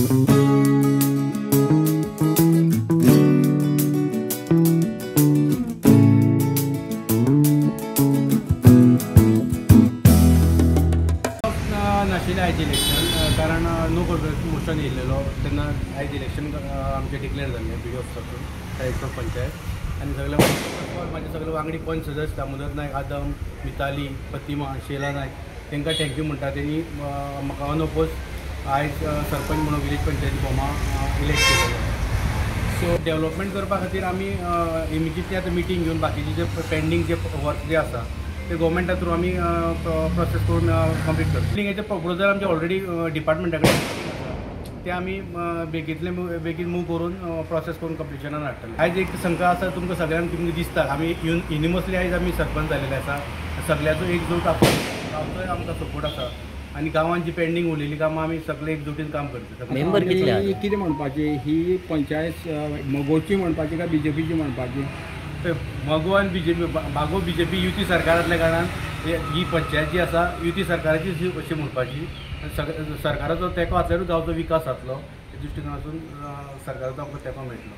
नाशिल्लें आयज इलेक्शन, कारण नो कॉन्फिडन्स मोशन येयल्लेलो तेन्ना आयज इलेक्शन आमचें डिक्लेअर जाल्लें बी डी ऑफिसातून डायरेक्टर ऑफ पंचायत आनी सगळे म्हाजे सगळे वांगडी पंच सदस्य दामोदर नायक, आदम, मिताली, प्रतिमा, शेला नायक तांकां thank you म्हणटा. तेणी म्हाका अनओपोज आयज सरपंच म्हणून विलेज पंचायती भोमा इलेक्ट केलेलो. सो डेवलपमेंट करपा खातीर आमी इमिजिएटली आतां मिटींग घेवन बाकीचे जे पेंडींग जे वर्क जे आसा ते गव्हर्मेंटा थ्रू आमी प्रोसेस करून कंप्लीट करता. बिल्डिंगेचे प्रपोजल आमचे ऑलरेडी डिपार्टमेंटा कडेन ते आमी बेगींतले बेगीन मूव करून प्रोसेस करून कंप्लिशनान हाडटले. आयज एक शंका आसा तुमकां सगळ्यांक, तुमकां दिसता आमी युनिमसली आयज आमी सरपंच जालेले आसा, सगळ्याचो एकजूट आसा, गांवचोय आमकां सपोर्ट आसा आनी गांवांत जी पेंडींग उरलेली कामां आमी सगळे एकजुटीन काम करता. मेंबर कितले कितें म्हणपाची ही पंचायत मगोची म्हणपाची काय बीजेपीची म्हणपाची? मगो आनी बीजेपी, बागो बीजेपी युती सरकारांतल्या कारणान ही पंचायत जी आसा युती सरकाराची अशी म्हणपाची. सरकाराचो तेंको आसल्यारूच गांवचो विकास जातलो, त्या दृश्टिकोनातून सरकाराचो आमकां तेंको मेळटलो.